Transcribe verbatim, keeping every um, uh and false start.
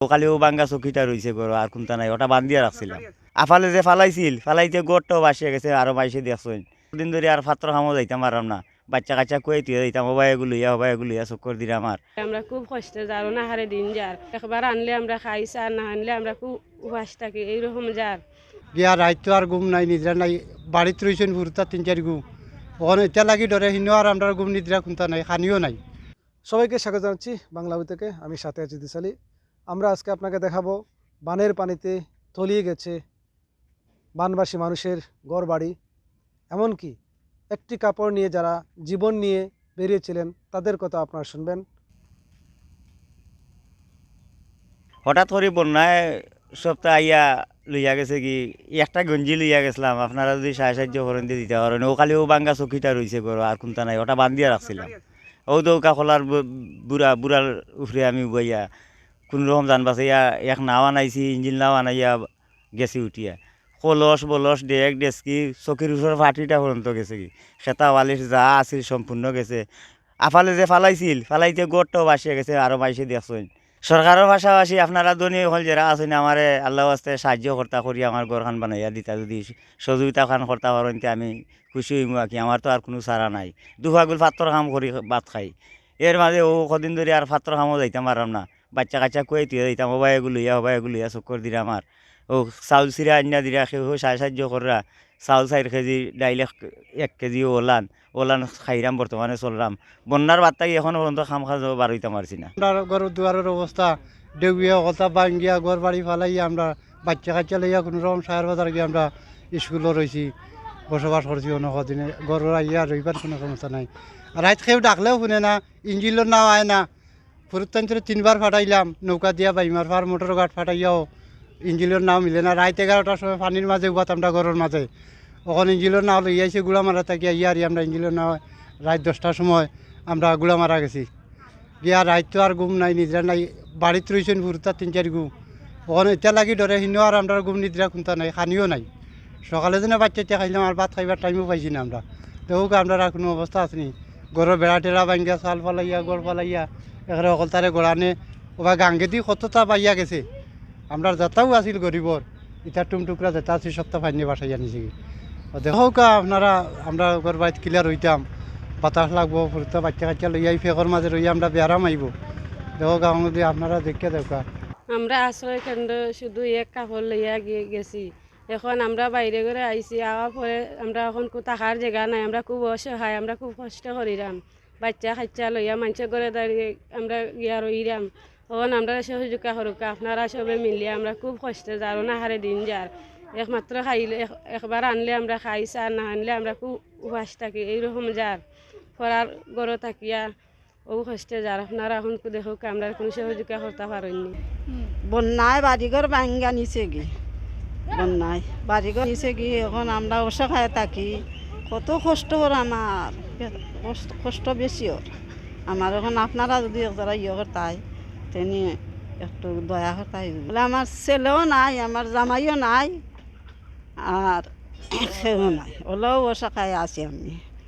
ও খালি ও ভাঙ্গা চকিটা রইছে ঘরো, আর কুন্তা নাই, ওটা বান্ধিয়া রাখছিলাম। আফালে যে ফালাইছিল, ফালাইতে ঘরটাও ভাসিয়া গেছে, আরো মাইনষে দেখছইন। দিন ধরি আর ফাত্তর কামো যাইতাম পারলাম না, বাচ্চা কাচ্চা কুয়াই তুই যাইতাম, হবায় এগু লইয়া, হবায় এগু লইয়া চক্কর দিরা আমার। আমরা খুব কষ্টে যার, অনাহারে দিন যার। একবার আনলে আমরা খাই, আর না আনলে আমরা খুব উপাস থাকি, এইরকম যার। গিয়া রাইত তো আর ঘুম নাই, নিদ্রা নাই, বাড়িত রইছইন ফুরুতা তিন চাইরগু। অখন ইতা লাগি ডরে হিনো আর আমরার ঘুম নিদ্রা কুন্তা নাই, খানিও নাই। সবাইকে স্বাগত জানাচ্ছি বাংলা বই থেকে, আমি সাথে আছি দিশালি। আমরা আজকে আপনাকে দেখাবো বানের পানিতে তলিয়ে গেছে বানবাসী মানুষের ঘর বাড়ি, এমনকি একটি কাপড় নিয়ে যারা জীবন নিয়ে বেরিয়েছিলেন তাদের কথা আপনারা শুনবেন। হঠাৎ করি বন্যায় সবতা আইয়া লইয়া গেছে কি, একটা গেঞ্জি লইয়া গেছিলাম, আপনারা যদি সাহায্য সাহায্য করেন দিয়ে দিতা পারইন। ও খালি ও ভাঙ্গা চকিটা রইছে ঘরো, আর কুন্তা নাই, ওটা বান্ধিয়া রাখছিলাম। ও তো ওকা খোলার বু-, বুড়া, বুড়ার উপরে আমি উবাইয়া কোন রকম জান বাঁচাইয়া এক নাও আনাইছি, ইঞ্জিন নাও আনাইয়া গেছি উঠিয়া। কলস বলস, ডেক ডেস্কি, চকির উপর ফাটিটা পর্যন্ত গেছে কি। খেতা বালিশ যা আছিল সম্পূর্ণ গেছে। আফালে যে ফালাইছিল, ফালাইতে ঘরটাও ভাসিয়া গেছে, আরো মাইনষে দেখছইন। সরকারর পাশাপাশি আপনারা ধনী অকল যেরা আছইন, আমারে আল্লাহ ওয়াস্তে সাহায্য কর্তা করি আমার ঘরখান বানাইয়া দিতা, যদি সহযোগিতা খান কর্তা পারইন, তে আমি খুশি অইমু আর কি। আমার তো আর কুনু চারা নাই, দুফাগুল ফাত্তর কাম করি ভাত খাই। এর মাঝে ও কদিন ধরি আর ফাত্তর কামো যাইতাম পারলাম না, বাচ্চা কাচ্চা কুয়াই তুই যাইতাম, হবায় এগু লইয়া, হবায় এগু লইয়া চক্কর দিরা আমার। ও চাউল চিরা আনিয়া দিরা, কেউ সাহায্য কররা, চাউল চাইর কেজি, ডাইল এক, এক কেজি ওলান, ওলান খাইরাম, বর্তমানে চলরাম। বন্যার বাদ থাকি এখনো পর্যন্ত কাম কাজ বারইতাম পারছি না। আমরার ঘর দুয়ারর অবস্থা, ঢেউয়ে হকলতা ভাঙ্গিয়া ঘর বাড়ি ফালাইয়া আমরা বাচ্চা কাচ্চা লইয়া কুনু রকম শাহর বাজার গিয়া আমরা স্কুলো রইছি, বসবাস করছি অনেক দিনে। ঘরো আইয়া রইবার কুনু সমস্যা নাই। রাইত কেউ ডাকলেও হুনে না, ইঞ্জিনর নাও আয় না। ফুরুত্তান্তরে তিনবার ফাটাইলাম, নৌকা দিয়া বাইমার ফার মোটর ঘাট ফাটাইয়াও ইঞ্জিনর নাও মিলে না। রাইত এগারোটার সময় পানির মাঝে উবাত আমরা ঘরর মাঝে। অখন ইঞ্জিনর নাও লইয়া আইছে গুড়া মারা থাকি আইয়া আর আমরা ইঞ্জিনর নাও রাইত দশটার সময় আমরা গুড়া মারা গেছি। গিয়া রাইত তো আর ঘুম নাই, নিদ্রা নাই, বাড়িত রইছইন ফুরুতা তিন চাইরগু। অখন ইতা লাগি ডরে হিনো আর আমরার ঘুম নিদ্রা কুন্তা নাই, খানিও নাই। সকালে যেন বাচ্চাইতে খাইলাম, আর ভাত খাইবার টাইমও পাইছি না আমরা। দেখউক্কা আমরার আর কুনু অবস্থা আছে নি? ঘরর বেড়া টেড়া ভাঙ্গিয়া, চাল ফালাইয়া, ঘর ফালাইয়া, একরে হকলতারে গড়ানে, ওবা গাঙ্গেদি কততা বাইয়া গেছে। আমরার যেতাও আছিল গরিবর, ইতা টুমটুকরা যেতা আছিল সবতা পানিয়ে ভাসাইয়া নিছে গি। ও দেখউক্কা আপনারা, আমরা ঘর বাড়িত কিলা রইতাম, বাতাস লাগবো, ফুরুতা বাচ্চা কাচ্চা লইয়া ই ফেকর মাঝে রইয়া আমরা বেয়ারাম আইবো। দেখউক্কা, অখন যদি আপনারা দেখিয়া দেখউক্কা। আমরা আশ্রয় কেন্দ্র শুধু এক কাপড় লইয়া গি-, গেছি। এখন আমরা বাইরে ঘরে আইছি, আওয়ার পরে আমরা এখন কো-, থাকার জাগা নাই, আমরা খুব অসহায়, আমরা খুব কষ্ট করিরাম। বাচ্চা কাচ্চা লইয়া মানষর ঘরে দাঁড়িয়ে আমরা গিয়া রইরাম। এখন আমরা সহযোগিতা করুক্কা, আপনারা সবে মিলিয়া আমরা খুব কষ্টে যার, অনাহারে দিন যার। একমাত্র খাইলে, এক-, একবার আনলে আমরা খাই, আর না আনলে আমরা খুব উপাস থাকি, এইরকম যার। পরার ঘরো থাকিয়া ও কষ্টে যার। আপনারা এখন কো-, দেখউক্কা, আমরার কুনু সহযোগিতা করতা পারইন নি। বন্যায় বাড়িঘর ভাঙ্গা নিছে গি, বন্যায় বাড়িঘর নিছে গি, এখন আমরা অসহায় থাকি। কত কষ্ট অর আমার, কষ্ট, কষ্ট বেশি অর আমার। এখন আপনারা যদি একজরা ইয়ে করতায়, তেনি একটু দয়া করতায়। বলে, আমার ছেলেও নাই, আমার জামাইও নাই, আর কেউ নাই, অলাউ অসহায় আছি আমি।